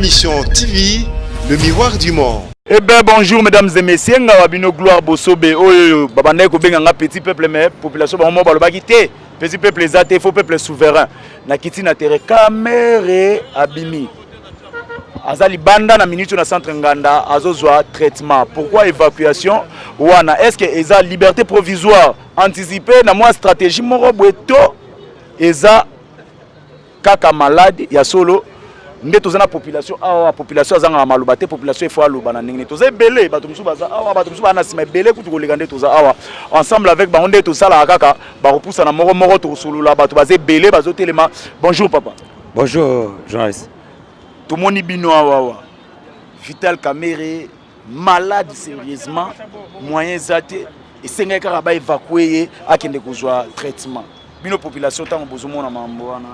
Mission TV, le miroir du monde. Eh ben bonjour mesdames et messieurs, nga wa bino Gloire Bosobe oyo babandaki kobenga nga petit peuple, mais population bango moko balobaki te petit peuple eza te, faut peuple souverain. Nakiti na terre, Kamerhe abimi, aza libanda na minute na centre Nganda, azozwa traitement. Pourquoi évacuation wana? Est ce que eza liberté provisoire anticipée na mwa stratégie moko boye, to eza kaka malade ya solo? Nde toza na population awa, population azangaka maloba te. Population efo aloba na ndenge nini? Toza ebele, bato mosusu baza awa, bato mosusu baza na nsima, ebele kutu koleka. Nde toza awa ensemble avec bango, nde tosalaka kaka bakopusana moko moko, tokosolola. Bato baza ebele, bazotelema. Bonjour papa. Bonjour journaliste. Tomoni bino awa awa, Vital Kamerhe malade sérieusement, moyen eza te, esengaki kaka baévacue ye akende kozwa traitement. Bino population, ntango bozomona mambo wana?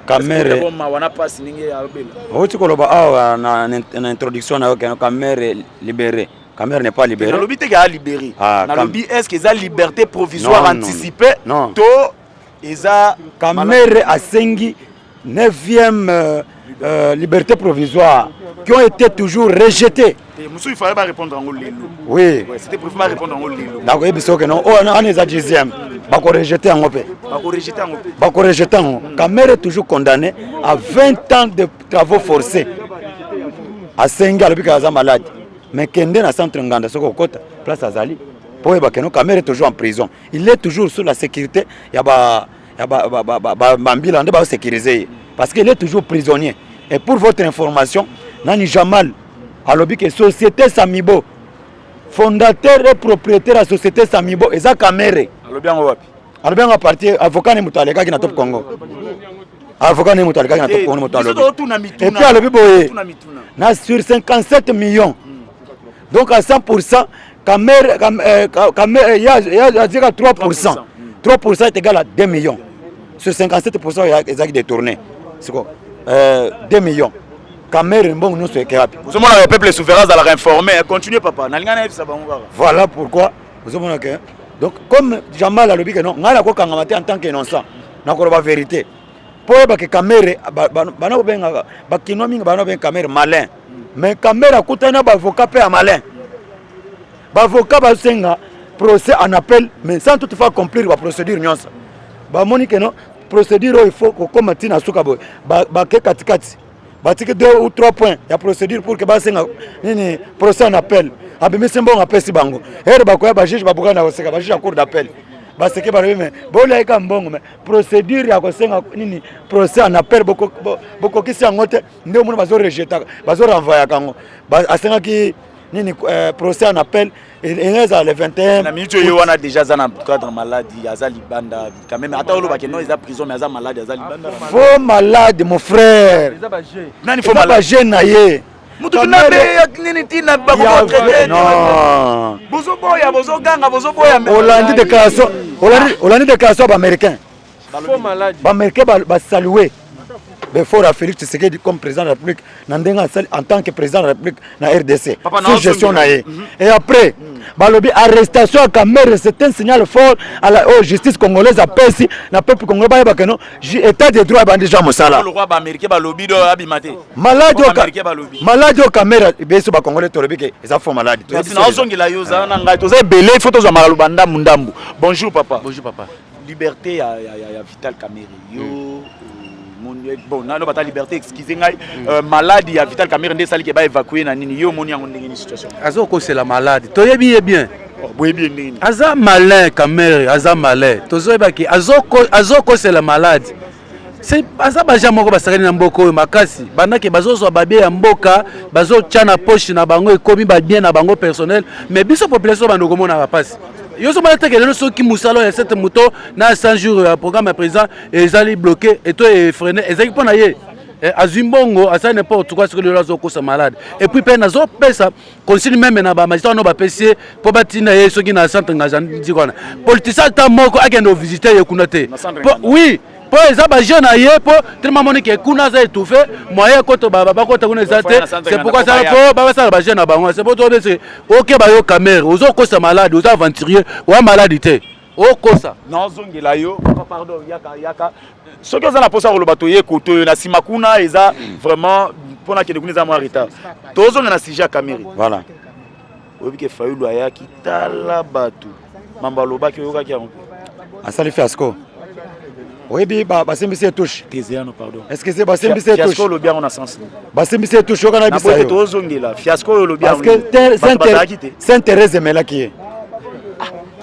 Kamerhe mawa na mpasi ndenge abela. Outi koloba awa na introduction na yo ke Kamerhe libéré. Kamerhe n'est pas libéré. Nalobi te ke alibéré. Ah, nalobi est ce que eza liberté provisoire Non, non, anticipée non. to eza Kamerhe asengi 9e liberté provisoire qui ont été toujours rejetées. Mosusu il fallait barépondre yango lelo. Oui. Ouais, c'était prévu barépondre yango lelo. Nakoyebi soki non, oyo wana eza 10e, bakorejeter yango mpe. Bakorejeter yango mpe. Bakorejeter yango. Kamerhe est toujours condamné à 20 ans de travaux forcés. Asengi, alobi kaka aza malade, mais kende na centre Nganda, soki okota place azali mpo oyeba ke non, Kamerhe est toujours en prison, il est toujours sous la sécurité ya ba ya bambila nde bazosécuriser ye parce qu'il est toujours prisonnier. Et pour votre information, nani Jamal alobi ke société Samibo, fondateur et propriétaire ya société Samibo eza Kamerhe. Alobi yango wapi? Alobi yango parti avocat ne moto alekaki na Top Congo, avocat ne moto alekaki na Top Congo, moto alobi. Et puis alobi boye na sur 57 millions, donc à 100, Kamerhe azika 3, 3 est égal à 2 millions. Sur 57 ezalaki détourné, siko 2 millions, Kamerhe mbongo nyonso eke wapi? Ozomona peuple souverain azalaka informé. Continue papa, nalinga nayebisa bango kaka. Voilà pourquoi ozomona ke donc comme Jamal alobi ke non, ngai nakokangama te en tant qu'innocent, nakoloba vérité mpo oyeba ke Kamerhe, bana kobengaka bakinois mingi, bana kobenga Kamerhe malin, mais Kamerhe akutani na baavocat mpe ya malin. Baavocat basenga procès en appel, mais sans toutefois accomplir baprocédure nyonso. Bamoni ke non, procédure oyo il faut kokóma ntina suka boye, bake katikati, batiki deux ou trois points ya procédure pour ke basenga nini, procès en appel. Abimisi mbongo, apesi bango ere, bakoya, bajuge babuka na koseka, bajuge ya cour d'appel baseke, balobi: "Me boliaka mbongo, mais procédure ya kosenga nini, procès en appel, bokokisi yango te." Nde omoni bazorejetaka, bazorenvoyaka yango. Asengaki nini, procès en appel ezala le 21. Na minute oyo wana déjà aza na cadre maladie, aza libanda quand même. Ata olobaki non, eza prison, mais aza malade, aza libanda. Faux malade, mon frère. Nani faux malade? Bajeune na ye. Mutu nabe nini ntina? Non. Bozoboya, bozoganga, bozoboya. Olandi déclaration, olandi déclaration ya baaméricain. Baaméricain basalue befort ya Félix Tshisekedi comme président de la République, na ndenge asali en tant que président de la République na RDC, sous gestion na ye. Et après balobi arrestation ya Kamerhe, c'est un signal fort à la oyo justice congolaise apesi na peuple congolais, bayeba ke non, état de droit ebandi ja mosala. Lokwa baaméricain balobi do abima te. Maladi. Baaméricain balobi. Maladi oyo Kamerhe, biso bacongolais tolobi ke eza faux maladi. Merci, naozongela yo, ozala na ngai, toza ebele, il faut tozwa maloba ndambu ndambu. Bonjour papa. Bonjour papa. Liberté ya Vital Kamerhe, yo bon, nano bata liberté, excuse ngai, maladi ya Vital Kamerhe nde esaliki baévacue na nini? Yo omoni yango ndenge nini, situation? Azokosela maladi, toyebi ye bien. Oh, boyebi ye ndenge nini? Aza malin, Kamerhe aza malin, tozoyebaki azokosela maladi. Aza baja moko basakani na mboka oyo makasi, bandake bazozwa babien ya mboka, bazotya na poche na bango, ekomi babien na bango personnel. Mais biso population bando komonaka mpasi. Yo ozomona teke lelo soki mosala oyo ya 7 moto na 100 jours ya programme ya président ezali bloqué eto efreiner, ezalaki mpo na ye. Azwi mbongo, asali n'importe quoi. Soki lelo azokosa malade, et puis mpe nazopesa consigne même na bamagistrat wana bapesi ye mpo batinda ye soki na centre Ngazanzi wana, politicien ata moko akende ovisite ye kuna te. Na centre Po- Nganda. Oui, mpo eza bajeune na ye, mpo tellement amoni ke kuna aza étouffé, moyen koto bakota kuna eza te. Na centre C'est Nganda pourquoi mpo ça baya. mpo basala bajeune na bango. C'est po tobese okeba yo Kamerhe, ozokosa malade, oza aventurier, oya maladi te, okosa. Naozongela yo papa, pardon, yaka yaka. Soki oza na mposa koloba, toye koto oyo na nsima kuna eza vraiment Mpo nakende kuna, eza mwa retard. Tozonga na sujet ya Kamerhe. Voilà. Oyebi ke Fayulu ayaki, tala bato, mambo alobaki, oyokaki yango? Asali fiasco. Oyebi, basimbisi ye touche. Tezeyano, pardon. Excuse, basimbisi ye fiasco. Touche. Olobi yango na sens nini? Basimbisi ye touche, yoka na na bisa boye yo. Tozongela fiasco oyo olobi. Parce que Saint Thérèse emelaki ye.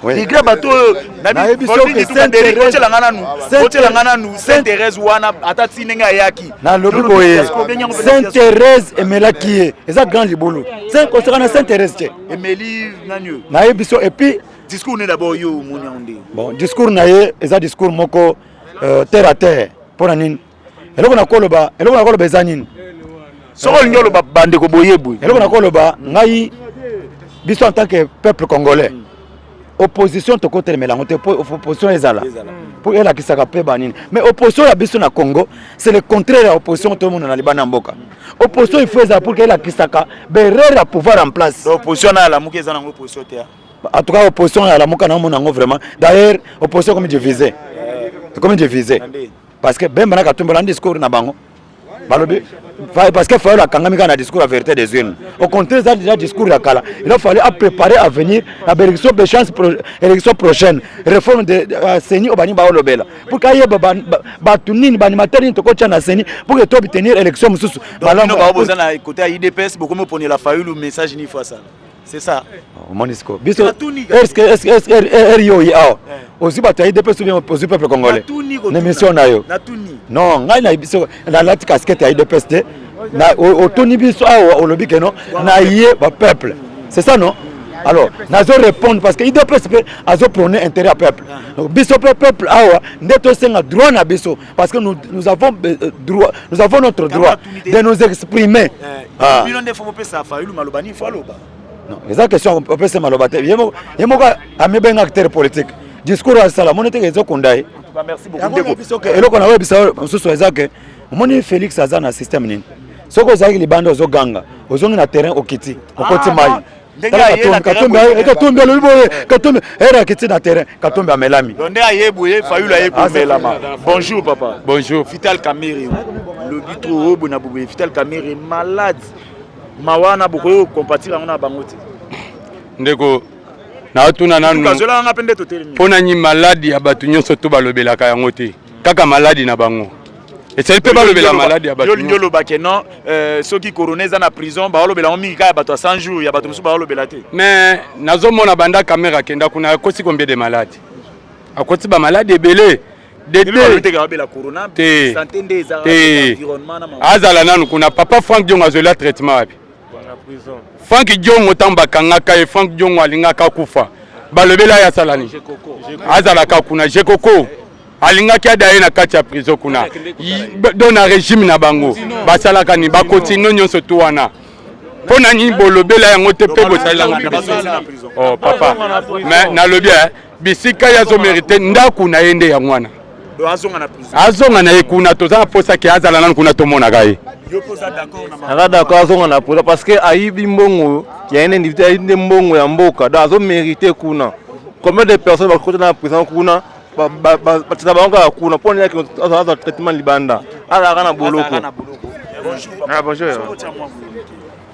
Oui. Degré bato oyo. Nayebi soki Saint Thérèse- Otyelanga nanu, otyelanga nanu Saint Thérèse wana, ata ti ndenge ayaki. Nalobi Yo, boye. fiasco, obengi yango mpenza Saint fiasco. Thérèse emelaki ye, eza grand libulu kosaka na Saint Thérèse te. Emeli nani oyo? Nayebi so, et puis Discours ne d'abord, yo omoni yango ndenge? Bon, discours na ye eza discours moko terre à terre. Mpo na nini? Eloko nakoloba eza nini? Soki olingi oloba, bandeko boyebwe. Eloko nakoloba ngai, biso en tant que peuple congolais, opposition tokotelemela yango te, po opposition ezala mpo elakisaka mpe banini. Mais opposition ya biso na Congo, c'est le contraire ya opposition tomona na libanda ya mboka. Opposition, il faut ezala pour que elakisaka baerreur ya pouvoir en place. Donc opposition na Alamuki eza nango opposition te, ah. En tout cas, opposition ya Lamuka, naomona yango vraiment. D'ailleurs, opposition ekomi divisé, ekomi divisé. Nde. Parce que Bemba na Katumbi balandi discours na bango, balobi parce que Fayulu akangami kaka na discours ya vérité des urnes. Au contraire, eza déjà discours ya kala. Il a fallu apréparer à venir na baélection, baéchéance, élection prochaine, réforme de CENI oyo baningi baolobela, pour que ayeba bato nini, baanimateur nini tokotia na CENI pour que toobtenir élection mosusu. Donc bino bao boza na côté ya UDPS, bokomi oponela Fayulu message ni fois ça, c'est ça? Omoni siko biso. Natuni. Est-ce ere yo oyi awa, ozwi bato ya UDPS ou bien ozwi peuple congolais? Natuni. Na émission na yo. Natuni. Non, ngai na biso nalati casquette ya UDPS te. Otuni biso awa, olobi ke non, na ye bapeuple, c'est ça, non? Alors nazo répondre parce que UDPS mpe azoprône intérêt ya peuple. Donc biso mpe peuple awa nde tosenga droit na biso, parce que nous avons droit, nous avons notre droit de nous exprimer. Ah. Bino nde fo bopesa Fayulu maloba nini fo aloba? Non, eza question opesa maloba te. Ye moko amibenga acteur politique. Discours asala, moni teke ezokunda ye. En tout cas, merci beaucoup. Yango na ndeko. biso ke eloko na oyebisa mosusu eza ke omoni Félix aza na système nini. Soki ozalaki libanda, ozoganga, ozongi na terrain, okiti, okoti Ah, mai. non. Ndenge Tala. aye na Katumbi, Katumbi, terrain. Katumbi alobi boye, Katumbi ere akiti na terrain, Katumbi amelami. Donc nde aye boye, Fayulu aye komelama. Bonjour papa. Bonjour. Vital Kamerhe, lobi trop oyo boye na boye, Vital Kamerhe malade, mawa wana bokoki kocompatir yango na bango te? Ndeko, naotuna nanu. Kazolanga mpe nde totelemi. Mpo nani maladi ya bato nyonso to balobelaka yango te, kaka maladi na bango? Esali mpe balobela maladi ya bato Yo olingi nyonso. oloba ke non, soki corona eza na prison, baolobela yango mingi, kaka ya bato ya 100 jours, ya bato mosusu baolobela te. Mais nazomona banda Kamerhe akenda kuna, akosi combien de maladi? Akoti bamaladi ebele. Balobi te babela corona. Te. Santé nde eza. Te. Environnement na Azala nanu kuna. Papa Frank Diongo azwela traitement wapi? Frank Diongo, ntango bakangaka ye, Frank Diongo alingaka akufa, balobela ye asala nini? Azalaka kuna, Jekoko alingaki ada ye na kati ya prison kuna. Donc na régime na bango basalaka nini? Bakotino nyonso tu wana, mpo na nini bolobela yango te mpe bosalelanga publicité? Oh papa, mais nalobi bisika ye azomérite ndako na ye nde yango wana. Donc azonga na prison. Azonga na ye kuna. Toza na mposa ke azala nanu kuna, tomonaka ye. Yo mpo oza d'accord na Aza d'accord, azonga na prison, parce que ayibi mbongo ya ye individu, ayibi nde mbongo ya mboka, donc azomérite kuna. Combien de personnes bakota na prison kuna, batika bango kaka kuna? Mpo nini azwa traitement libanda, azalaka na boloko? Ah, bonjour.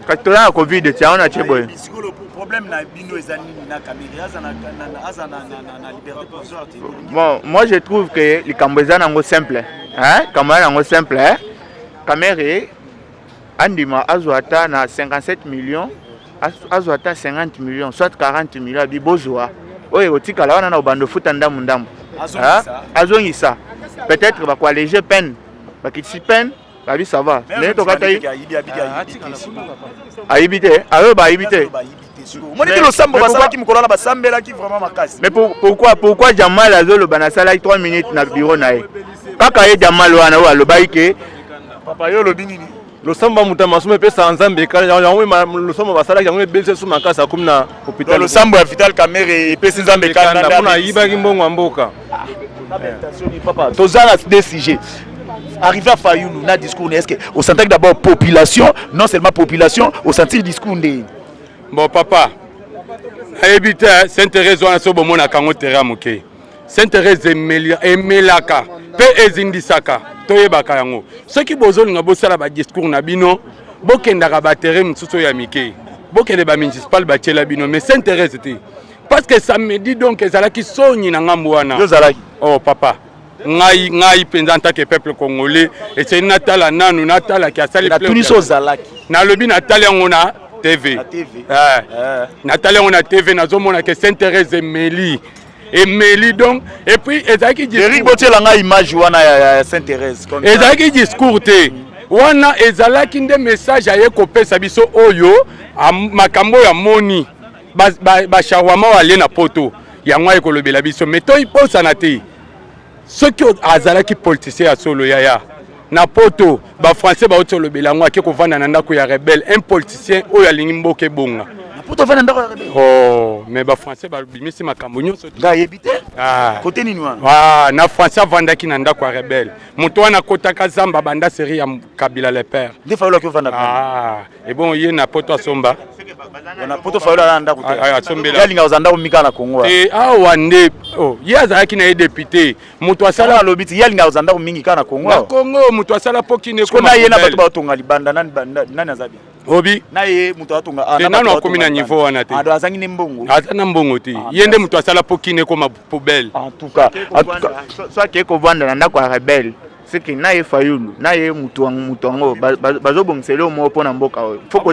Kasi toza na Covid ti yango na tie boye. Sikoyo problème na bino eza nini na Kamerhe? Aza na liberté provisoire te. Bon, moi je trouve que likambo eza nango simple, hein? Likambo eza nango simple, hein? Kamerhe andima azwa ata na 57 millions, azwa ata 50 millions, soit 40 millions, abi bozwa oyo ekotikala wana na obanda ofuta ndambu ndambu. Azongisa. Azongisa, peut-être bakoalléger peine, bakitisi peine, babi ça va. Ndenge tokata ye, ayibi te, ayo bayibi te. Omoni te losambo basalaki mokolo wana, basambelaki vraiment makasi. Mais pourquoi Jamal azoloba nasalaki 3 minutes na bureau na ye? Kaka ye Jamal wana oyo alobaki ke Papa, yo olobi nini? Losambo ya moto ya masumu epesaka Nzambe ekala. Yango losambo basalaki yango ebelisi so makasi, akomi na hôpital. Losambo ya Vital Kamerhe epesi Nzambe ekanda, mpona ayibaki mbongo ya mboka. Papa, toza na deux sujets. Arrivé à Fayulu na discours, est-ce que osentaki d'abord population, non seulement population, osentir discours nde? Bon papa, nayebi te. Saint Thérèse wana, so bomonaka yango, terrain ya moke. Saint Thérèse emelaka mpe ezindisaka, toyebaka yango. Soki bozolinga bosala badiscours na bino. Bokendaka baterrain mosusu oyo ya mike, bokende bamunicipal batiela bino, mais Sainte Thérèse te, parce que samedi donc ezalaki soni na ngambo wana. Yo ozalaki? Oh papa, ngai mpenza en tant que peuple congolais, eseni natala nanu, natalaki asali. Natuni so ozalaki. Nalobi natali yango na TV. Na TV. Eh. Natali yango na TV, nazomona ke Sainte Thérèse emeli, emeli. Donc et puis ezalaki Eric, botiela ngai image wana ya Sainte Thérèse. Ezalaki discours te wana, ezalaki nde message aye kopesa biso oyo makambo oyo amoni basharwama oyo alie na poto, yango aye kolobela biso. Mais toyiposana te, soki azalaki politicien ya solo, yaya, na poto bafrançais bauti olobela yango, ake kovanda na ndako ya rebelle. Un politicien oyo alingi mboka ebonga Poto ovanda ndako ya rebelle? Oh, mais bafrançais babimisi makambo nyonso. Ngai ayebi te. Ah. Kote nini wana? Ah, na français avandaki na ndako ya rebelle. Moto wana akotaka zamba banda série ya Kabila le père. Nde Fayulu aki ovanda? Ah, ebon ye na poto asomba. Na poto Fayulu aza na ndako te? Ah, asombela. Ye alinga kozala ndako mika na Congo. E awa nde, oh, ye azalaki na ye député, moto asala. Alobi ti ye alingaka kozala ndako mingi kaka na Congo. Na Congo, moto asala mpo kini. Siko na ye na bato batonga libanda, nani nani aza bien? Obi. Na ye moto atonga. Te, nano akomi na niveau wana te. Ado azangi nde mbongo. Aza na mbongo te. Ye nde moto asala mpo kini ekoma poubelle. En tout cas, en tout cas. So akei kovanda na ndako ya rebelle, seke na ye Fayulu na ye mutu yango bazobongisa eloko moko mpo na mboka oyo. Faut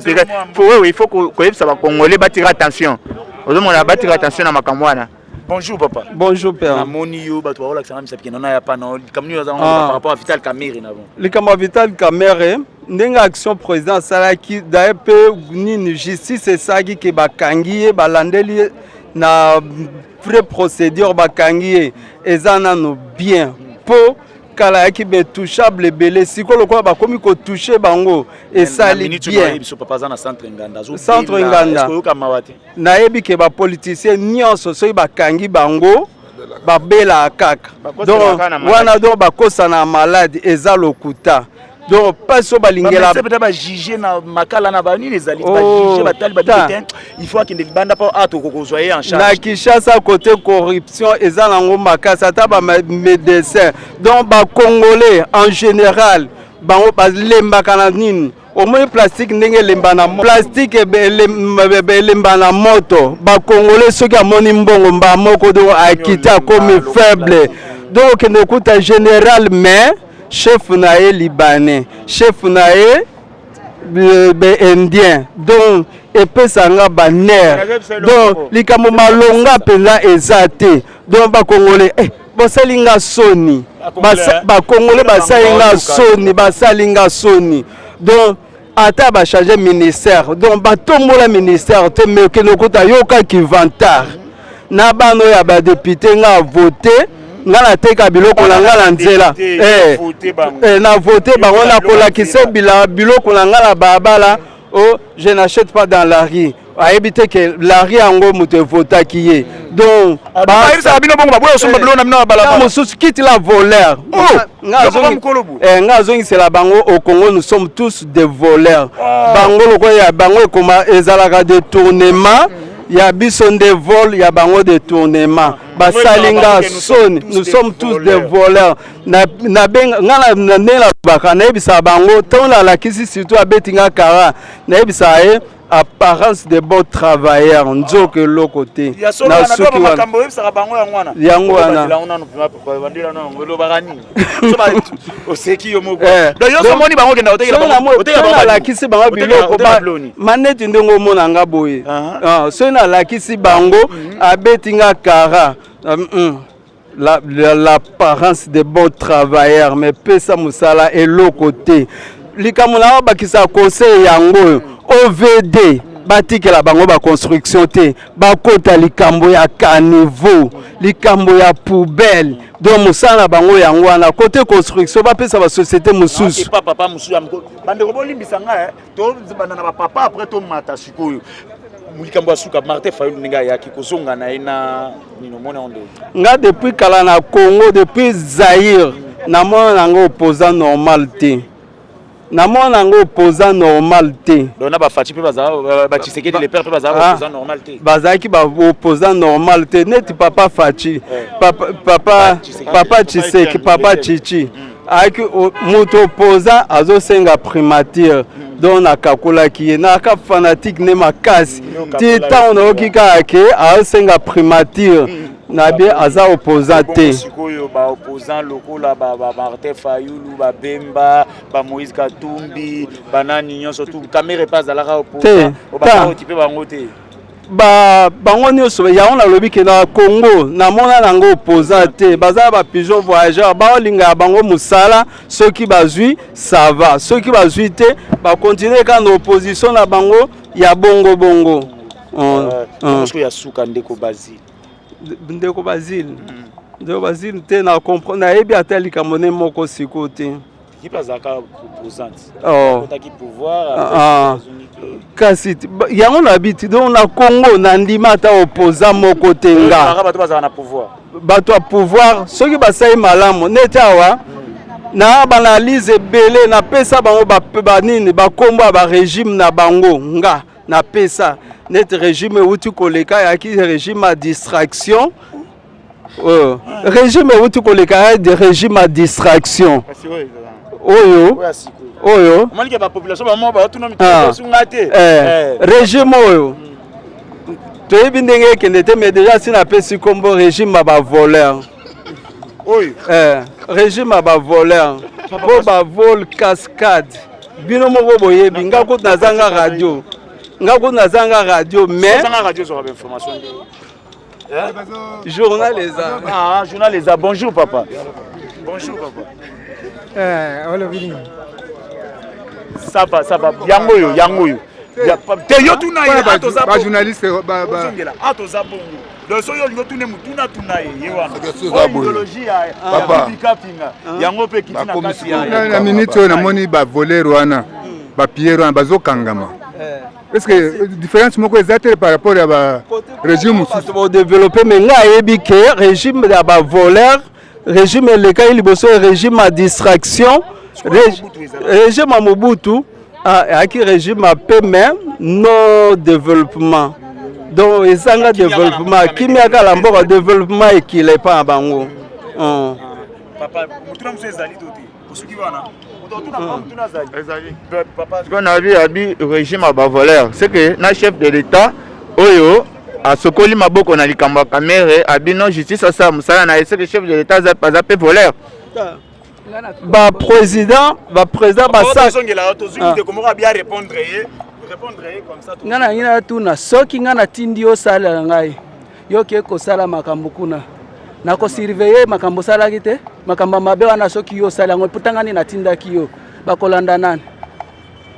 wewe, il faut koyebisa bacongolais batira attention. Ozomona, batira attention na makambo wana. Bonjour papa. Bonjour père. Namoni yo, bato baolakisa nga misapi kenda na ya pana likambo nini oza par rapport à Vital Kamerhe na bon? Likambo ya Vital Kamerhe, ndenge action président asalaki daye mpe nini justice esalaki ke bakangi ye, balandeli ye na vraie procédure, bakangi ye, eza nano bien, mpo kala ayaki baintouchable ebele. Sikoyo lokola bakomi kotouche bango, esali bien. Biso papa aza na centre Nganda. Centre Nganda. Oyoka mawa te? Nayebi ke bapoliticien nyonso soki bakangi bango, babelaka kaka. Donc wana, donc bakosana malade, eza lokuta. Donc mpasi oyo balingela peut-être bajuge na makala na banini, ezali bajuge, batali, babi te il faut akende libanda mpo a tokokozwa ye en charge. Na Kinshasa, côté corruption eza nango makasi, ata bamédecin. Donc bacongolais en général, bango balembaka na nini? Omoni plastique ndenge elemba na plastique, elemba na moto. Bacongolais soki amoni mbongo mba moko, donc akiti, akomi faible. Donc okende okuta général, mais chef na ye libanais, chef na ye be indien. Donc epesanga banerfs. Donc likambo malonga mpenza eza te. Donc bacongolais, eh, basali nga soni, bacongolais basali nga soni, basali nga soni. Donc ata bachange ministère, donc batombola ministère te, mais okende okuta yokaki vantard na bana oyo ya badéputé. Nga vote, nga nateka biloko na nga na nzela, na vote bango, nakolakisa biloko na nga na balabala. Oh, je n'achète pas dans la rue. Ayebi te ke la rue yango moto evotaki ye. Donc bayebisaka bino bongo, baboya osomba biloko na bino na balabala. Mosusu quitte la voleur. Nga azongisela bango: au Congo, nous sommes tous des voleurs. Bango lokola ya bango ekoma ezalaka détournement, ya biso nde vol, ya bango détournement. Basali nga soni. Nous sommes tous des voleurs. Nabenga nga na ndenge nalobaka, nayebisaka bango ntango nalakisi, surtout abeti nga kara, nayebisaka ye apparence de bon travailleur, nzoka eloko te. Na suki makambo oyebisaka bango yango wana. Yango wana. Olobaka nini? Oseki yo moko. Donc yo omoni bango okenda otekela? Nalakisi bango biloko maneti ndenge omona nga boye. Soki nalakisi bango, abeti nga kara, l'apparence de bon travailleur, mais pesa mosala, eloko te. Likambo na babakisa conseil yango oyo, OVD batikela bango baconstruction te, bakota likambo ya caniveau, likambo ya poubelle. Donc mosala na bango yango wana. Côté construction, bapesa basociété mosusu. Papa mosusu ya bandeko, bolimbisa ngai, tobanda na bapapa, après tomata. Sikoyo likambo ya suka, Martin Fayulu, ndenge ayaki kozonga na ye na nini, omona yango ndenge? Nga depuis kala na Congo, depuis Zaire, namona nango opposant normal te, namona yango opposant normal te. Donc na baFatshi mpe bazala, baTshisekedi le père mpe bazala opposant normal te? Bazalaki baopposant normal te, neti papa Fatshi, papa, papa, papa Tshiseki, papa Chichi. Ayaki moto opposant azosenga primature, donc nakakolaki ye, naka fanatique ne makasi ti ntango nayoki kaka ke azosenga primature, nabi aza opposant te. Sikoyo baopposant lokola baMartin Fayulu, baBemba, baMoïse Katumbi, banani nyonso tu, Kamerhe mpe azalaka opposant, okipe bango te? Ba bango nyonso yango nalobi ke na Congo namona nango opposant te. Baza bapigeon voyageur, baolingaka bango mosala. Soki bazwi, ça va, soki bazwi te, bakontinue kaka na opposition na bango ya bongo bongo. Sikoyo ya suka, ndeko Basile. Ndeko Basile, ndeko Basile te, na comprendre, nayebi ata likambo ne moko sikoyo te. Ye mpe azalaka opposante. Oh. Akotaki pouvoir. Ah, kasi yango nayebi ti. Donc na Congo nandima ata opposant moko te nga. Bato bazala na pouvoir. Bato ya pouvoir, soki basali malamu neti awa na baanalyse ebele napesa bango, banini, bakombo ya barégime na bango, nga napesa neti régime euti koleka yaki régime ya distraction. Régime euti koleka ya régime ya distraction oyo oyo. Omonike bapopulation bamo baotuna mitosunga te. Régime oyo toyebi ndenge ekende te, mais déjà si napesi nkombo régime ya bavoleur. Oyo. Régime ya bavoleur mpo bavol cascade. Bino moko boyebi, nga kutu nazanga radio, nga kutu nazanga radio, mais ozanga radio, ozwaka bainformation. Journal eza. Ah, journal eza. Bonjour papa, bonjour papa. Olobi nini? Ça va, ça va. Yango oyo, yango oyo te, yo tuna ye. Bajournaliste. Ozongela a toza bongo. Donc soki olingi otune motuna, tuna ye, ye wana idéologie ya bikafinga yango mpe kiti na kati. Na minute oyo namoni bavoleur wana, bapilleurs wana bazokangama. Est ce que différence moko eza te par rapport ya barégime mosusu? Bodéveloppe, mais ngai ayebi ke régime ya bavoleur, régime elekaki liboso, régime ya distraction, régime ya Mobutu ayaki régime ya pe mais no développement. Donc ezanga développement, kimia kala mboka, développement ekila epa na bango. Papa, motuna mosusu ezali to te? Osuki wana? Motuna azali, papa. Sikoyo nabi abi régime ya bavoleur, c'est que na chef de l'État oyo asokoli maboko na likambo ya Kamerhe, abi non, justice asala mosala na ye, c'est que chef de l'État aza mpe voleur. Baprésident, baprésident. Basazongela, tozwi ndeko moko abi arépondre ye, répondre ye comme ça. Ngai na ngai natuna: soki ngai natindi yo osalela ngai, yo ke kosala makambo kuna, nakosurveille makambo osalaki te, makambo ya mabe wana, soki yo osali yango, pourtant ngai natindaki yo, bakolanda nani?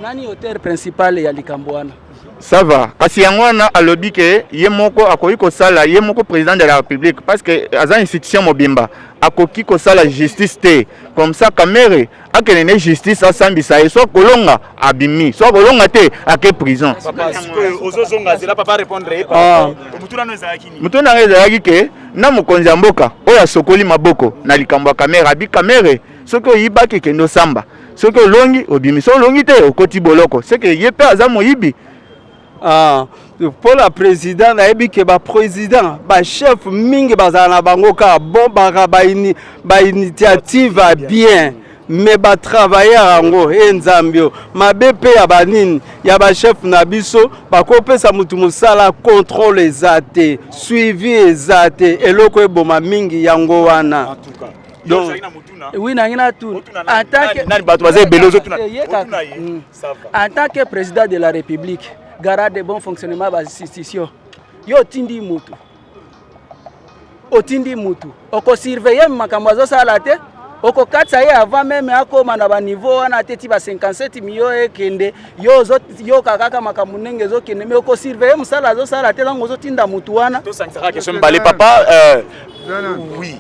Nani auteur principal ya likambo wana? Ça va, kasi yango wana alobi ke ye moko akoki kosala, ye moko président de la République, parce que aza institution mobimba, akoki kosala justice te. Comme ça Kamerhe akende ne justice asambisa ye, so kolonga abimi, so kolonga te ake prison. Papa, sikoyo ozozonga zela papa répondre ye. Motuna no ezalaki nini? Moto na ngai ezalaki ke na mokonzi ya mboka oyo asokoli maboko na likambo ya Kamerhe, abi Kamerhe soki oyibaki, kende osamba, soki olongi obimi, soki olongi te okoti boloko, seke ye mpe aza moyibi. Ah, mpo na président, nayebi ke baprésident, bachef mingi bazala na bango kaka bon, baka bainitiative ya bien, mais batravailleur yango e Nzambe oyo mabe mpe ya banini ya bachef na biso, bakopesa motu mosala, contrôle eza te, suivi eza te, eloko eboma mingi yango wana. Donc oui, nangi natuna nani? Bato baza ebele, ozotuna. En tant que président de la République, garant de bon fonctionnement ya bainstitution, yo otindi mutu, otindi mutu, okosurveille makambo azosala te, okokatisa ye avant même akóma na baniveau wana te, ti ba 57 million ekende, yo ozoyoka kaka makambo ndenge ezokende, mais okosurveille mosala azosala te ntango ozotinda mutu wana. Tosangisaka question mibale, papa. Oui,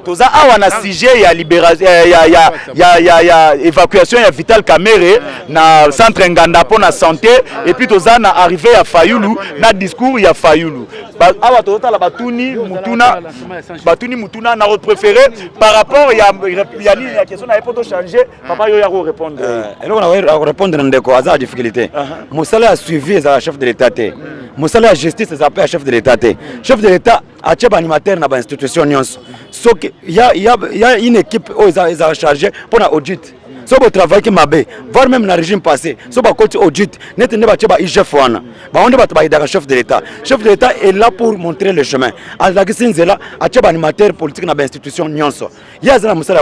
toza awa na sujet ya libération ya évacuation ya Vital Kamerhe na centre Nganda mpo na santé, et puis toza na arrivée ya Fayulu na discours ya Fayulu. Awa tozotala batuni mutuna, batuni mutuna na préféré par rapport ya nini ya question na ye mpo tochange. Papa, yo ya korépondre. Eloko na korépondre, ndeko aza na difficulté. Mosala ya suivi ezala chef de l'État te, mosala ya justice ezala mpe ya chef de l'État te. Chef de l'État. Atie baanimateur na bainstitution nyonso. Soki ya, ya, ya une équipe oyo eza, eza chargé mpo na audit, soki botravaillaki mabe, voire même na régime passé, so bakoti audit neti nde batie ba IGF wana, bango nde bato baaidaka chef de l'État. Chef de l'État est là pour montrer le chemin, alakisi nzela, atie baanimateur politique na bainstitution nyonso. Ye aza na mosala,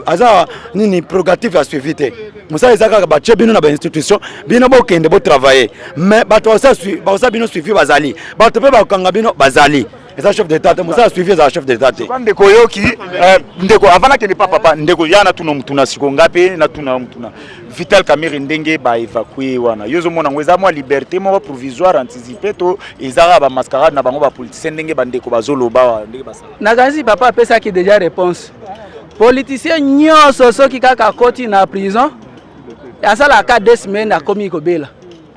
aza nini, prérogative ya suivi te. Mosala eza kaka batie bino na bainstitution, bino bokende botravaille, mais bato bakosala bino suivi bazali, bato mpe bakokanga bino bazali. Eza chef d'État te mosala suivi, ezala chef d'État te. Ndeko, oyoki ndeko avant nakende pa papa. Ndeko ya natuna mutuna siko, nga mpe natuna mutuna. Vital Kamerhe, ndenge baévacue wana, yo ozomona yango eza mwa liberté moko provisoire anticipé to eza kaka bamascarade na bango bapoliticien, ndenge bandeko bazoloba, ndenge basala? Nakanisi papa apesaki déjà réponse. Politicien nyonso, soki kaka akoti na prison, asalaka 2 semaines, akomi kobela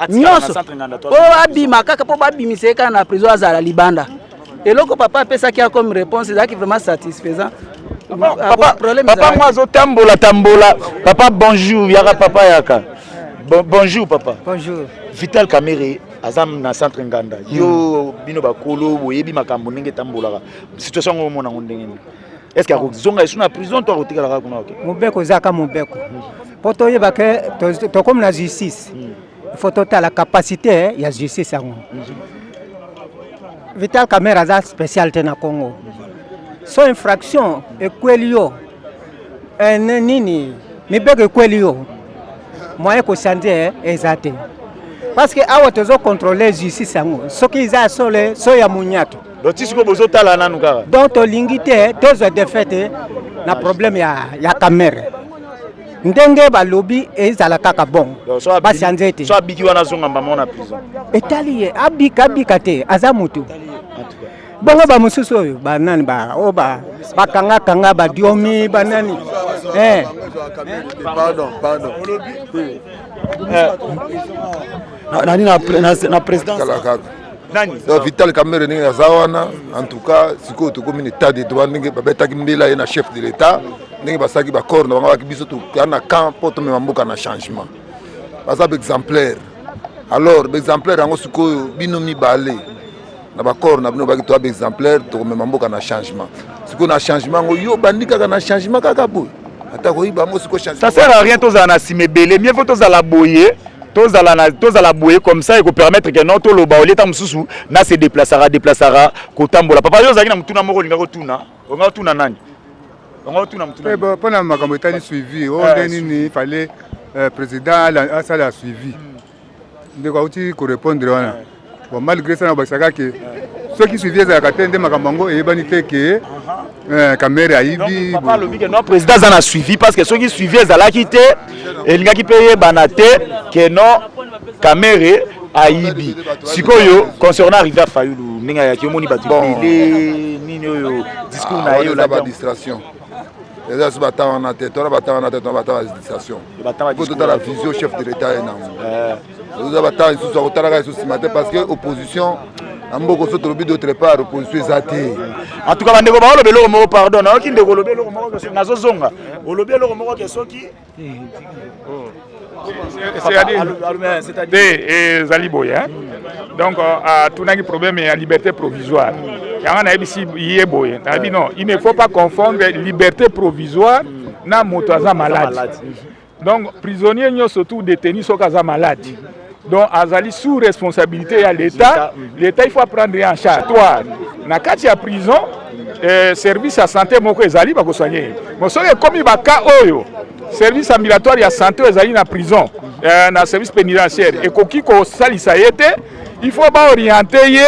nyonso mpo abima kaka, mpo babimisa ye kaka na prison, azala libanda. Eloko papa apesaki ya comme réponse ezalaki vraiment satisfaisant. Papa, papa ngo azotambola tambola. Papa, bonjour. Yaka papa, yaka. Bon, bonjour papa. Bonjour. Vital Kamerhe aza na centre Nganda. Yo, bino bakolo boyebi makambo ndenge etambolaka. Situation yango omona yango ndenge nini? Est ce que akozonga esu na prison to akotikalaka kuna? Oke. Mobeko ezaka mobeko, mpo toyeba ke tokomi na justice, il faut totala capacité ya justice yango. Vital Kamerhe aza spécial te na Congo. So infraction ekweli yo, nini, mibeko ekweli yo, moyen kochanger eza te, parce que awa tozocontrôle justice yango soki eza ya sole so ya munyato. Donc ti sikoyo bozotala nanu kaka. Donc tolingi te tozwa défaite na problème ya Kamerhe. Ndenge balobi ezala kaka bon, bachanger te. So abiki wana, azonga mbama na prison? Etali ye, abika abika te, aza motu bongo. Bamosusu oyo banani oyo bakangakanga badiomi banani, eh. Pardon, pardon. Nani na présidence? Kaka. Nani? Donc Vital Kamerhe, ndenge aza wana, en tout cas sikoyo tokomi na état de droit. Ndenge babetaki mbela ye na chef de l'État, ndenge basalaki baaccord na bango, baki biso toya na camp mpo tomema mboka na changement. Baza baexemplaire. Alors baexemplaire yango sikoyo, bino mibale na baaccord na bino, baki toya baexemplaire, tokomema mboka na changement. Sikoyo na changement yango, yo bandi kaka na changement kaka boye, ata koyiba yango sikoyo. Ça sert à rien tozala na nsima ebele. Mieux vaut tozala boye, tozala na tozala boye comme ça, ekopermettre ke non, toloba olie ta mosusu na se déplaçaka déplaçaka kotambola. Papa, yo ozalaki na motuna moko, olinga kotuna, olinga kotuna nani? Olinga kotuna motuna? Mpona makambo etali suivi oyo, nde nini fallait président asala suivi, ndeko auti korépondre wana. Bon, malgré ça, nabakisaka ke soki suivi ezalaka te, nde makambo yango eyebani te ke Kamerhe ayibi. Papa alobi ke non, président aza na suivi, parce que soki suivi ezalaki te, elingaki mpe eyebana te ke non, Kamerhe ayibi. Sikoyo, concernant arrivé ya Fayulu, ndenge ayaki, omoni bato ebele, nini oyo discours na ye? Eza badistraction, eza so bata wana te, tona bata wana te, tona bata badistraction. Po totala vision chef de l'État ye nango, oza bata lisusu akotalaka lisusu nsima te, parce que opposition na mboka so tolobi, d'autre part opposition eza te. En tout cas, bandeko baoloba eloko moko. Pardon, nayoki ndeko olobi eloko moko, nazozonga. Olobi eloko moko ke soki Te, ezali boye. Donc atunaki problème ya liberté provisoire yango, nayebisi ye boye, nayebi non, il ne faut pas confondre liberté provisoire na moto aza malade. Donc prisonnier nyonso, tout détenu, soki aza malade, donc azali sous responsabilité ya l'État. L'État, il faut prendre ye en charge. Toi, na kati ya prison, service ya santé moko ezali, bakosoigne ye. Bon, soki ekomi bacas oyo service ambulatoire ya santé oyo ezali na prison, na service pénitentiaire ekoki kosalisa ye te, il faut baoriente ye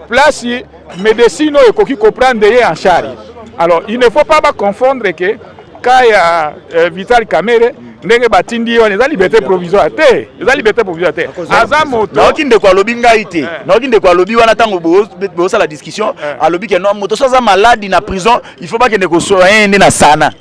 place médecine oyo ekoki koprendre ye en charge. Alors il ne faut pas baconfondre ke cas ya Vital Kamerhe, ndenge batindi ye wana, eza liberté provisoire te, eza liberté provisoire te, aza moto. Nayoki ndeko alobi ngai te, nayoki ndeko alobi wana ntango bosala discussion, alobi ke non, moto so aza malade na prison, il faut bakende kosoigner nde na sana.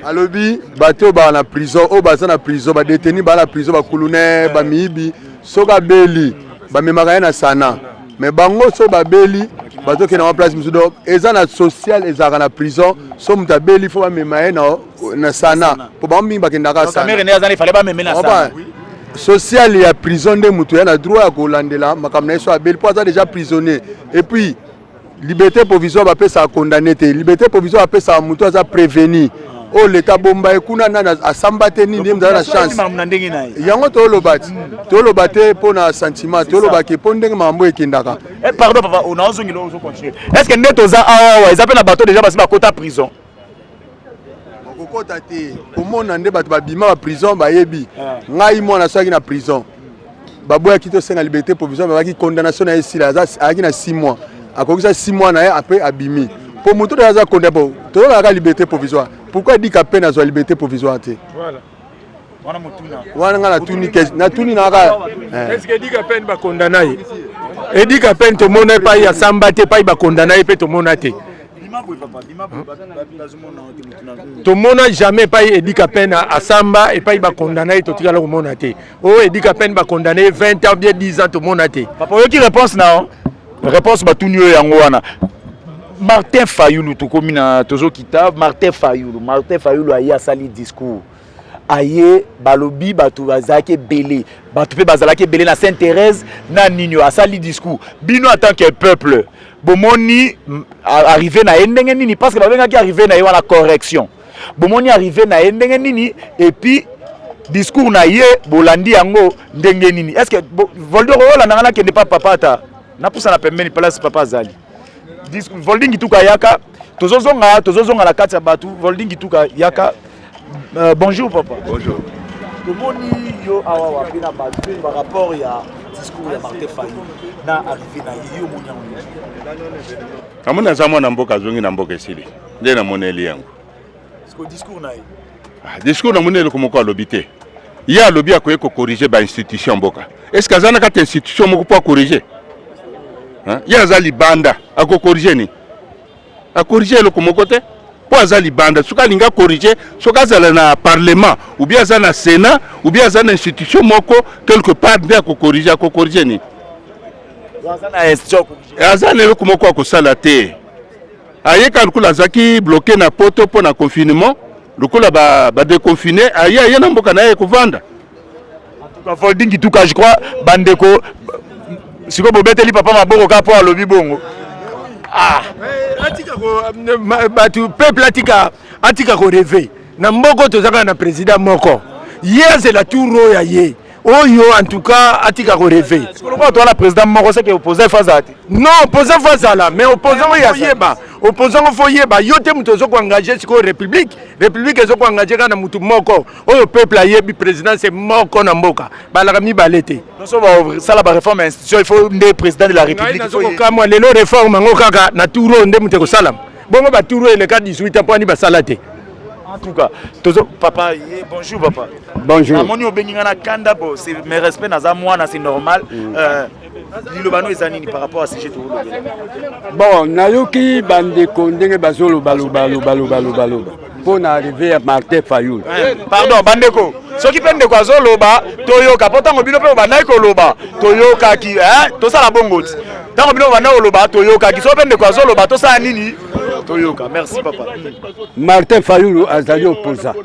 Alobi bato oyo baa na prison, oyo baza na prison, badétenus baa na prison, bakulune, bamiyibi, soki abeli bamemaka ye na sana, mais bango so babeli bazokende yango place mosusu. Donc eza na social ezalaka na prison, so moto abeli fo bamema ye na sana, mpo bango mingi bakendaka sana. Social ya prison nde moto ya na droit ya kolandela makambo na ye so abeli mpo aza déjà prisonnier. Et puis liberté provisoire bapesaka condamné te. Liberté provisoire bapesaka moto aza prévenu, oyo leta bomba ye kuna, nani asamba te, nini, ye moto aza na chance. Yango toloba ti toloba te mpo na sentiment, tolobaki mpo ndenge makambo ekendaka. Eh, pardon papa, naozongela, ozocontinue. Est ce que nde toza awawa, eza mpe na bato déjà basi bakota prison? Kokota te, komona nde bato babima ba prison bayebi. Ngai mwana soki na prison, baboyaki tosenga liberté provisoire, babaki condamnation na ye esila, ayaki na 6 mois, akokisa 6 mois na ye, après abimi. Mpo moto oyo aza condamné, po tozolaka liberté provisoire, pourquoi edika mpe nazwa liberté provisoire te? Wana ngai natuni, natuni naka. Est ce que Edika Pene bakondana ye? Edika Pene tomona epai asamba te, epai bakondana ye mpe tomona te, tomona jamais epai Edika Pene asamba, epai bakondana ye, totikala komona te. Oyo Edika Pene bakondana ye 20 ans bien 10 ans, tomona te. Papa, oyoki réponse na réponse batuni oyo? Yango wana Martin Fayulu, tokomi na tozokita Martin Fayulu. Martin Fayulu aye, asali discours, aye balobi bato bazalaki ebele, bato mpe bazalaki ebele na Sainte Thérèse na nini. Asali discours, bino en tant que peuple bomoni arrivé na ye ndenge nini? Parce que babengaki arrivé na ye wana correction. Bomoni arrivé na ye ndenge nini? Et puis discours na ye, bolandi yango ndenge nini? Est ce que Voldor olandanga? Nakende pa papa, ata napusana pembeni place papa azali. Volding Tuka yaka, tozozonga, tozozonga na kati ya bato. Volding Tuka yaka. Bonjour papa. Bonjour. Tomoni yo awa wapi na bato par rapport ya discours ya Martin Fayulu na arrivé na ye, yo omoni yango? Namoni aza mwana mboka, azongi na mboka, esili nde namoneli yango. Discours na ye? Ah, discours namoni eloko moko alobi te. Ye alobi akoki kocorriger bainstitution mboka. Est ce que aza na kati institution moko mpo acorriger? Ye aza libanda, akocorriger nini? Acorriger eloko moko te mpo aza libanda. Soki alingi acorriger, soki azala na parlement ou bien aza na sénat ou bien aza na institution moko quelque part, nde akocorriger. Akocorriger nini? Aza na eloko moko akosala te. Ayeka lokola azalaki bloqué na poto mpo na confinement, lokola badéconfiner, aye, aye na mboka na ye kovanda. Volding Tuka, je crois bandeko sikoyo bobeteli papa maboko kaka mpo alobi bongo. Ah. Atika bato, peuple atika, atika korêver na mboka. Toza kaka na président moko, ye azela tour oyo ya ye oyo. En tout cas atika korêver. Lokola toza na président moko, seke opposant efo azala te? Non, opposant faut azala, mais opposant oyo oyeba, opposant ngo faut yeba yo te moto ozo koengager sikoyo république. République ezo koengager kaka na motu moko oyo peuple ayebi. Présidence moko na mboka, balaka mibale te. Nyonso basala baréforme ya institution, il faut nde président de la république. Nazokokamwa lelo, réforme yango kaka na tour oyo nde moto ekosalama bongo? Batour oyo eleka 18 ans, mpo ani basala te? En tout cas tozo papa ye, bonjour papa. Bonjour. Namoni obengi nga na kanda. Bo c'est mes respects, naza mwana, c'est normal. Liloba no eza nini par rapport à sujet tolobela? Bon, nayoki bandeko ndenge bazolobalobalobalobalobaloba mpo na arrivé ya Martin Fayulu. Pardon bandeko, soki mpe ndeko azoloba toyoka, mpo ntango bino mpe bobandaki koloba toyokaki. Tosala bongo ti ntango bino bobandaki koloba toyokaki. Soki mpe ndeko azoloba, tosala nini? Toyoka. Merci papa. Martin Fayulu azali opposant.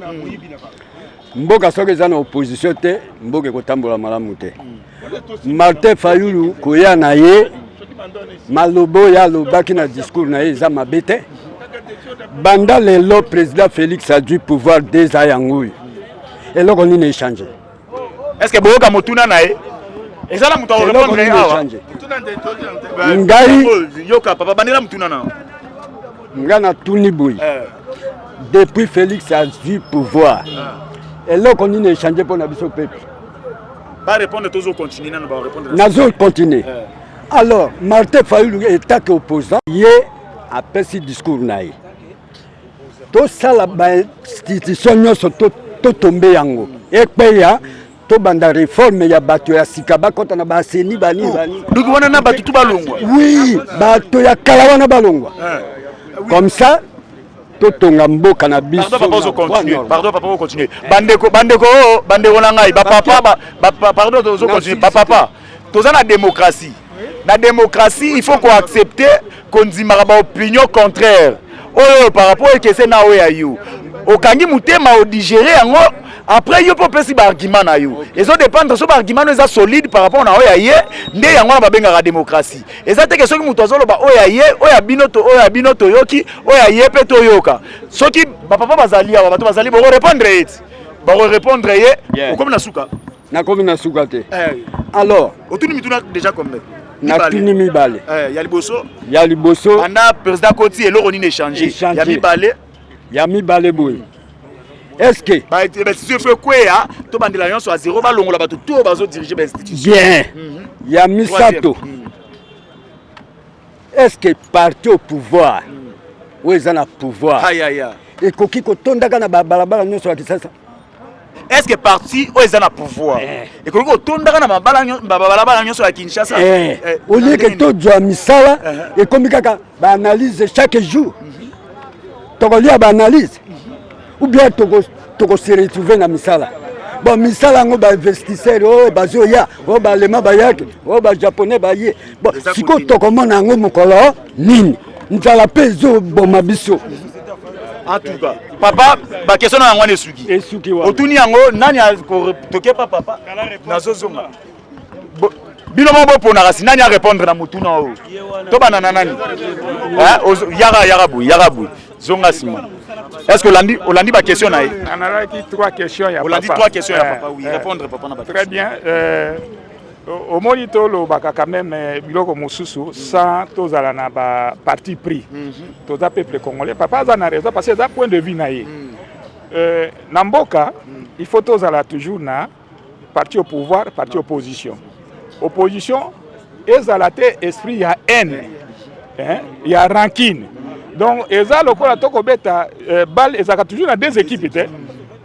Mboka soki eza na opposition te, mboka ekotambola malamu te. Martin Fayulu koya na ye, maloba oyo alobaki na discours na ye eza mabe te. Banda lelo président Félix azwi pouvoir, 2 ans yango oyo, eloko nini echanger? Est ce que boyoka motuna na ye? Eza na moto akorépondre awa? Ngai yoka papa, bandela motuna na. Ngai natuni boye: depuis Félix azwi pouvoir, eloko nini echanger mpo na biso peuple? Barépondre, tozocontinue nano, barépondre. Nazocontinue. Alors Martin Fayulu etake opposant, ye apesi discours na ye, tosala bainstitution nyonso, totombe yango ekpeya, tobanda réforme ya bato ya sika bakɔta na baseni bani bani. Duki wana na bato tu balongwa? Oui, bato ya kala wana balongwa, comme ça totonga mboka na biso. Pardon papa, ocontinue. Bandeko, bandeko oyo, bandeko na ngai, bapapa, pardon, tozocontinue. Bapapa, toza na démocratie. Na démocratie, il faut koaccepter kondimaka baopinion contraire oyo par rapport ekese na oyo ya yo. Okangi motema, odigérer yango. Après yo mpe opesi baargument na yo, ezodépendre so baargument no eza solide par rapport na oyo ya ye. Nde yango wana babengaka démocratie. Eza te ke soki moto azoloba oyo ya ye, oyo ya bino to, oyo ya bino toyoki, oyo ya ye mpe toyoka. Soki bapapa bazali awa, bato bazali, bokorépondre ye ti bakorépondre ye. Okomi na suka? Nakomi na suka te. Alors, otuni mituna déjà combien? Natuni mibale. Ya liboso? Ya liboso: Banda président koti, eloko nini échange? Ya mibale? Ya mibale boye: est-ce que Bainstitution efo ekweya, tobandela nyonso ya zéro, balongola bato to bazodirige bainstitution. Bien. Ya misato: est-ce que parti au pouvoir oyo eza na pouvoir Ayaya. ekoki kotondaka na babalabala nyonso ya Kisasa? Est ce que parti oyo eza na pouvoir ekoki kotondaka na babalabala nyonso ya Kinshasa? Au lieu ke tozwa misala, ekomi kaka baanalyse chaque jour. Tokolia baanalyse ou bien tokose retrouve na misala? Bon, misala yango, bainvestisseur oyo bazoya, oyo balema bayaki, oyo bajaponais baye, bon, sikoyo tokomona yango mokolo nini? Nzala mpe ezoboma biso. En tout cas, papa, baquestion na yango wana esuki. Esuki wana. Otuni yango nani? Toke pa papa, nazozonga. Bino moko boponaka si nani arépondre na motuna oyo. Tobanda na nani? Yaka, yaka boye, yaka boye, zonga nsima. Est ce que olandi, olandi baquestion na ye? Analaki trois questions ya Olandi papa. trois questions ya papa, oui. Répondre papa na Très bien. Omoni, tolobaka quand même biloko mosusu sans tozala na baparti pris. Toza peuple congolais. Papa aza na raison parce que eza point de vue na ye. Na mboka, il faut tozala toujours na parti au pouvoir, parti opposition. Opposition ezala te esprit ya haine, hein, ya rancune. Donc eza lokola tokobeta balle, ezalaka toujours na deux équipes te.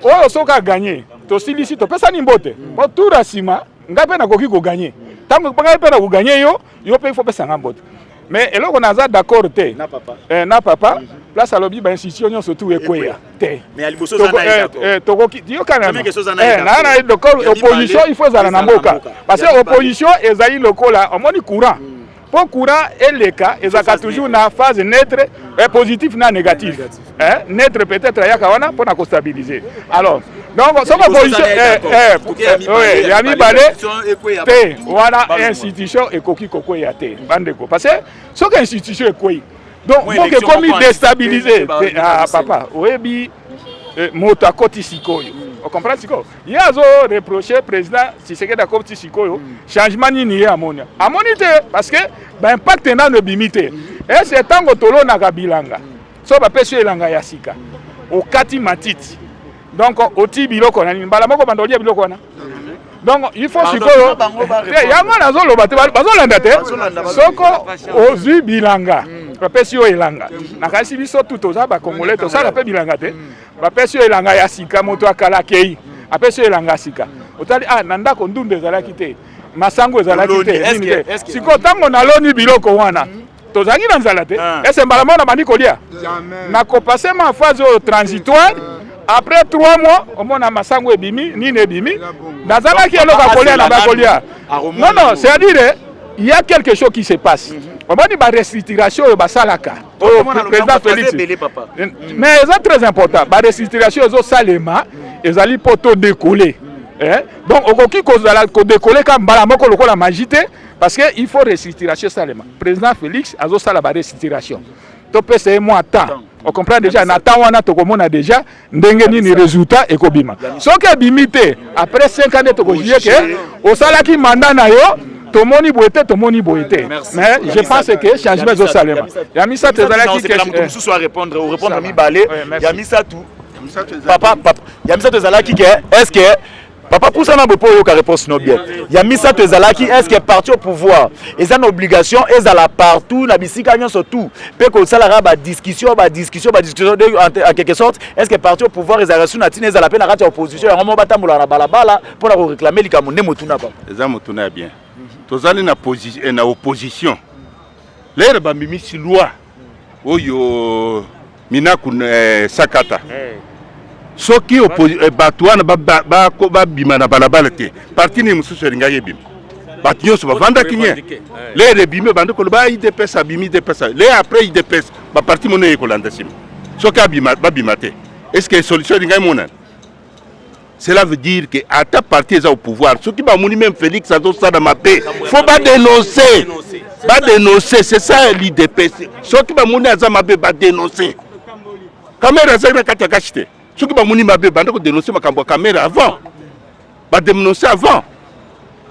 Oyo soki aganye, tosilisi, topesani mbote, po tour ya nsima ngai mpe nakoki koganye. Ntango ngai mpe nakoganye yo, yo mpe il faut pesanga mbote. Mais eloko naza d'accord te na papa, na papa, place alobi bainstitution nyonso tu ekweya te. Mais ya liboso oza na ye d'accord. Tokoki yokana Première question, oza na ye naa d'accord. na ye d'accord. Ya mibale, Opposition il faut ezala na ezala na mboka mboka. parce Ya que mibale. opposition ezali lokola omoni courant. Mpo courant eleka, ezalaka toujours na phase neutre, positif na négatif. Hein? Neutre peut-être ayaka wana mpona kostabiliser. Alors donc soki opposition ya mibale te wana, institution ekoki kokweya te, bandeko, parce que soki institution ekwei, donc mboka ekomi déstabilisé. Ah, papa, oyebi, moto akoti sikoyo, ocomprendre sikoyo, ye azo reproche président Tshisekedi akoti sikoyo, changement nini ye amoni? Amoni te, parce que baimpact nano ebimi te. Ese ntango tolonaka bilanga, so bapesi yo elanga ya sika, okati matiti, donc oti biloko na nini, mbala moko banda olia biloko wana. Donc il faut sikoyo te, yango nazoloba te, bazolanda te. Soko ozwi bilanga, bapesi yo elanga, nakanisi biso tu toza bacongolais, tosala mpe bilanga te. Bapesi yo elanga ya sika, moto akala akei, apesi yo elanga ya sika, otali, ah, na ndako ndundu ezalaki te, masango ezalaki te, nini te. Sikoyo ntango naloni biloko wana, tozalaki na nzala te. Ese mbala moko na bandi kolia? Nakopase ma phase oyo transitoire. Après 3 mois, omona masango ebimi, nini ebimi, nazalaki eloko ya kolia na bakolia. Non, non, c'est à dire il y a quelque chose qui se passe. Omoni barestructuration oyo basalaka, oyo président Félix, mais eza très important. Barestructuration ezosalema, ezali mpo todécoller. Donc okoki kozala kodécoller ka mbala moko lokola magie te, parce que il faut restructuration esalema. Président Félix azosala barestructuration, topesa ye mwa temps. Ocomprendre déjà, na temps wana tokomona déjà ndenge nini résultat ekobima. Soki ebimi te, après 5 ans nde tokojuge ke osalaki mandat na yo, tomoni boye te, tomoni boye te. Mais je pense que changement ezosalema. Ya misato ezalaki Moto mosusu arépondre, orépondre mibale. Ya misato, papa, papa, ya misato ezalaki ke est ce que, papa, pusana boye mpo oyoka réponse no bien. Ya misato ezalaki: est ce que parti au pouvoir eza na obligation ezala partout na bisika nyonso tout mpe kosalaka badiscussion, badiscussion, badiscussion? En quelque sorte, est ce que parti au pouvoir ezalaka su na ntina ezala mpe na kati ya opposition, yango moko batambolaka na balabala mpona koréclame likambo? Nde motuna, papa. Eza motuna ya bien. Tozali na opposition. Lere bamimisi loi oyo Minaku sakata, soki bato wana babima na balabala te, parti nini mosusu elingaki ebima? Bato nyonso bavandaki nye. Lere ebimi, bandi koloba UDPS abimi, UDPS. Le après UDPS, baparti mono ekolanda nsima. Soki babima te, est ce que solution elingaki monana? Cela veut dire que ata parti eza au pouvoir, soki bamoni même Félix azosala mabe, faut badénoncer, badénoncer. C'est ça l'UDPS. Soki bamoni aza mabe, badénoncer. Kamerhe azali na kati ya CACH te. Soki bamoni mabe, banda kodénoncer makambo ya Kamerhe avant, badénoncer avant,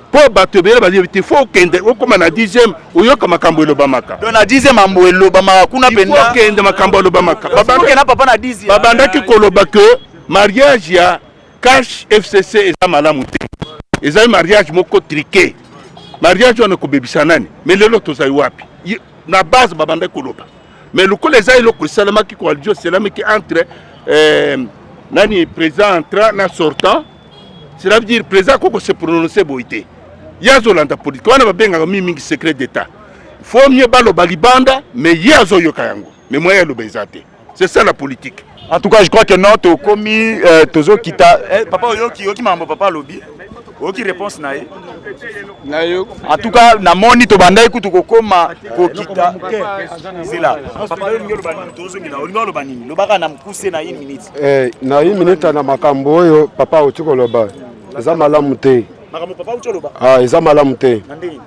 mpo bato ebele bayebi te. Faut okende okóma na 10e, oyoka makambo elobamaka. Donc na 10e, mambo elobamaka kuna mpenza. Okende, makambo elobamaka. Okenda, papa, na 10e. Babandaki koloba ke mariage ya CACH FCC eza malamu te, ezali mariage moko truqué, mariage wana ekobebisa nani. Mais lelo tozali wapi? Na base babandaki koloba, mais lokola eza eloko esalamaki, coalition esalamaki entre nani, président entrant na sortant, cela veut dire président akoko se prononcer boye te. Ye azolanda politique wana babengaka mingimingi secret d'état. Faut mieux baloba libanda, mais ye azoyoka yango, mais moyen aloba eza te. C'est ça la politique. En tout cas, je crois que non, tokomi tozokita. Papa, oyoki, oyoki makambo papa alobi, oyoki réponse na ye. En tout cas, namoni tobandaki kutu kokóma kokita zela. Papa, olingi oloba nini? Tozongela, olingi oloba nini? Lobaka na mokuse, na une minute. Na une minute, na makambo oyo papa auti koloba, eza malamu te. Makambo papa auti oloba? Ah, eza malamu te.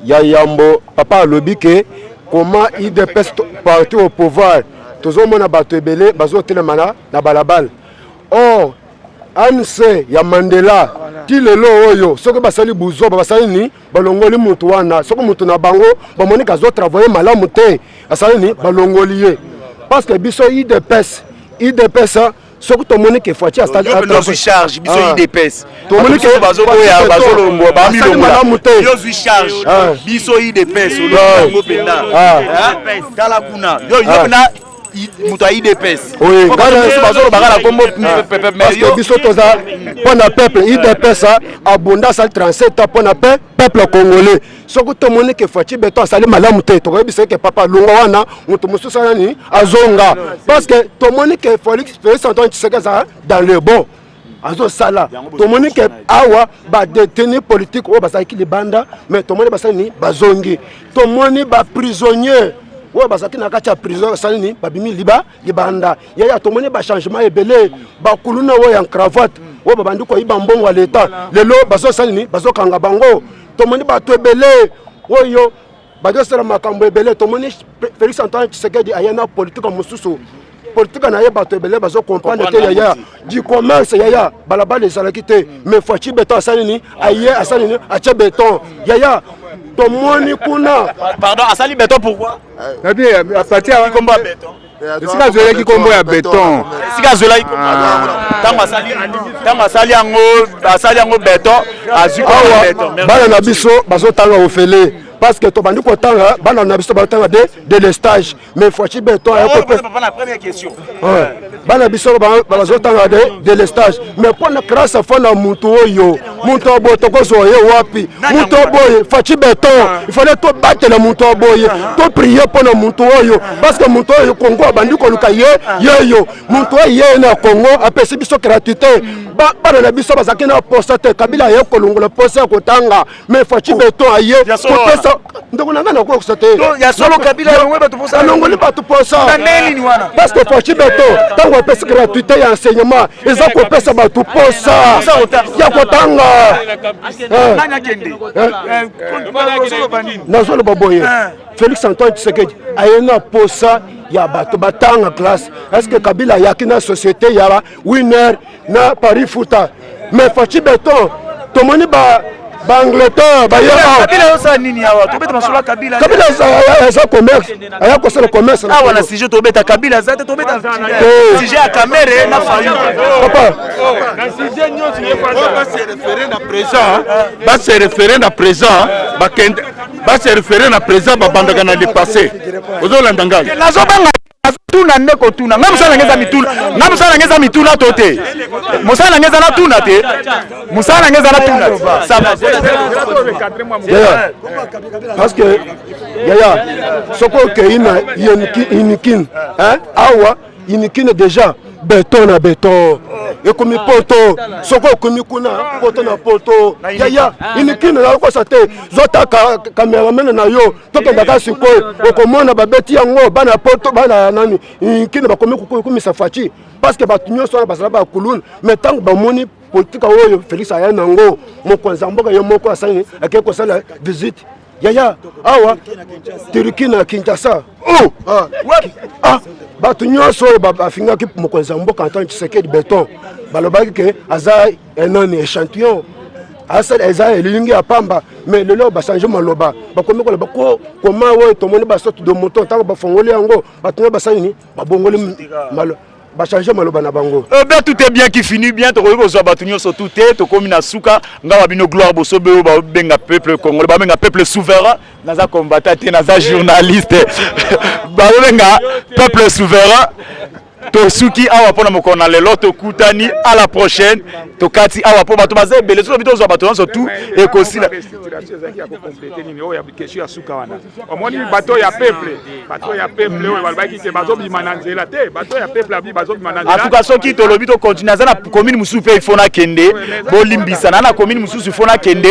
Ya yambo, papa alobi ke comment UDPS, parti au pouvoir, tozomona bato ebele bazotelema na balabala. Or ANC ya Mandela ti lelo oyo, soki basali buzoba, basali nini, balongoli mutu wana. Soki mutu na bango bamoni azotravailler malamu te, asali nini? Balongoli ye. Parce que biso UDPS, UDPS, soki tomoni ke Fatshi ozwi charge, biso UDPS, tomoni ke bazoboya, bazolongwa, bamilongola te. Yo ozwi charge, biso UDPS, olobi yango mpenza. Tala kuna, yo mpena moto ya UDPS, bazolobaka na kombo. Parce que biso toza mpo na peuple. UDPS abunda, asali 37 ans mpo na peuple congolais. Soki tomoni ke Fatshi Béton asali malamu te, tokoyebisa ke papa, longwa wana, moto mosusu nani azonga. Parce que tomoni ke Félix Antoine Tshisekedi aza dans le bon, azosala. Tomoni ke awa badétenus politiques oyo bazalaki libanda, mais tomoni basali nini? Bazongi. Tomoni baprisonnier oyo bazalaki na kati ya prison basali nini? Babimi libanda. Yaya, tomoni bachangement ebele. Bakuluna oyo ya cravate oyo babandi koyiba mbongo ya leta, lelo bazosala nini? Bazokanga bango. Tomoni bato ebele oyo bazosala makambo ebele. Tomoni Félix Antoine Tshisekedi aye na politike mosusu, politike na ye bato ebele bazokomprendre te. Yaya, du commerce, yaya, balabala ezalaki te, mais Fatshi Béton asali nini? Aye, asali nini? Atie béton. Yaya, tomoni kuna. Pardon, asali béton pourquoi? Apati. Kombo ya béton. Esika azwelaki kombo ya béton. Esika azwelaki, ntango asali yango, asali yango béton, azwi awa. Bana na biso bazotanga ofele, parce que tobandi kotanga, bana na biso bazotanga de délestage, mais Fatshi Béton. Bana biso bazotanga de délestage, mais mpona grâce fo na mutu oyo, mutu aboye, tokozwa ye wapi? Mutu aboye, Fatshi Béton. Il fallait tobatela mutu aboye, toprier mpona mutu oyo, parce que mutu oyo Kongo abandi koluka ye yeyo. Mutu oyo ye na Kongo apesi biso gratuité. Bana na biso bazalaki na posa te. Kabila aye kolongola posa ya kotanga, mais Fatshi Béton aye kopesa. Ndeko na ngai, nakokosa te. Alongoli bato posa, parce que Fatshi Béton, ntango apesi gratuité ya enseignement, eza kopesa bato posa ya kotanga. Nazoloba boye, Félix Antoine Tshisekedi aye na posa ya bato batanga classe. Est ce que Kabila ayaki na société ya Winner na Paris Futa? Mais Fatshi Béton, tomoni ba baangleterre Kabila osala nini awa? Tobeta masolo ya Kabila. Kabila aza commerce, aya kosala commerce. Awa na sujet tobeta, Kabila aza te. Tobeta sujet ya Kamerhe na Fayulu. Papa. Base référer na présent, bakende base référer na présent, babandaka na le passé. Ozolanda ngai? Nazobanga, nazotuna nde kotuna. Ngai mosala nange eza mituna, ngai mosala nange eza mituna to te. Mosala nange eza natuna te, mosala nange eza natuna. Ça va. Yaya, parce que yaya, soki okei na Unikin awa, Unikin déjà béton na béton ekomi poto. Soki okomi kuna, poto na poto. Yaya, Unikin nakokosa te. Zota cameraman na yo, tokendaka sikoyo, okomona babeti yango. Bana poto, bana nani, Unikin, bakomi kokumisa Fatshi, parce que bato nyonso wana bazala bakuluna, mais ntango bamoni Politika oyo Felix aya nango, mokonzi ya mboka ye moko asali akei kosala visite yaya awa Turquie na Kinshasa. Oh! Ah, ah, bato nyonso oyo bafingaki mokonzi ya mboka Antoine Tshisekedi Beton, balobaki ke aza nani, échantillon, asala eza elilingi ya pamba. Mais lelo bachange maloba, bakomi koloba ko koma oyo tomoni basorte de mouton. Ntango bafongoli yango, bato nyonso basali nini? Babongoli malo, bachange maloba na bango. Eh bien, tout est bien qui finit bien. Tokoki kozwa bato nyonso tout te. Tokomi na suka. Nga wa bino Gloire Bosobe, oyo babenga peuple congolais, babenga peuple souverain. Naza combattant te, naza journaliste. Babenga peuple souverain. Tosuki awa mpona mokolo na lelo. Tokutani à la prochaine. Tokati awa mpo bato baza ebele. Soki tozwa bato nyonso tu, ekosila. Ezalaki ya kocompléter nini oyo ya question ya suka wana. Omoni, bato ya peuple, bato ya peuple oyo balobaki ke bazobima na nzela te, bato ya peuple abi bazobima na En nzela. tout cas, soki tolobi tocontinue, aza na commune mosusu mpe ifo nakende. Bolimbisa na commune mosusu ifo nakende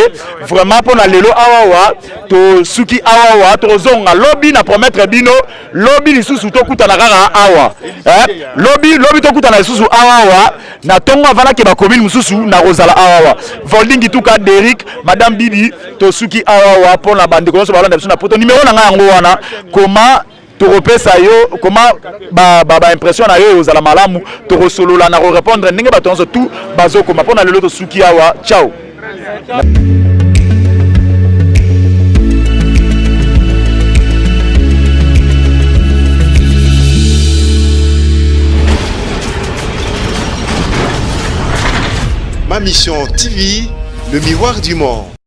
vraiment. Mpo na lelo awawa tosuki awawa, tozonga lobi. Na promettre bino, lobi lisusu tokutana kaka awa. Eh? Lobi, lobi tokutana lisusu awawa na ntongo avant nakeba commune mosusu. Nakozala awawa. Volding Tuka, Derik, Madame Bibi, tosuki awawa. Mpo na bandeko nyonso balanda biso na Poto, nimero na ngai yango wana. Koma, tokopesa yo. Koma baimpression ba na yo, ozala malamu, tokosolola na korépondre ndenge bato nyonso tu bazokoma. Mpo na lelo tosuki awa. Ciao. Ma Mission TV, le miroir du monde.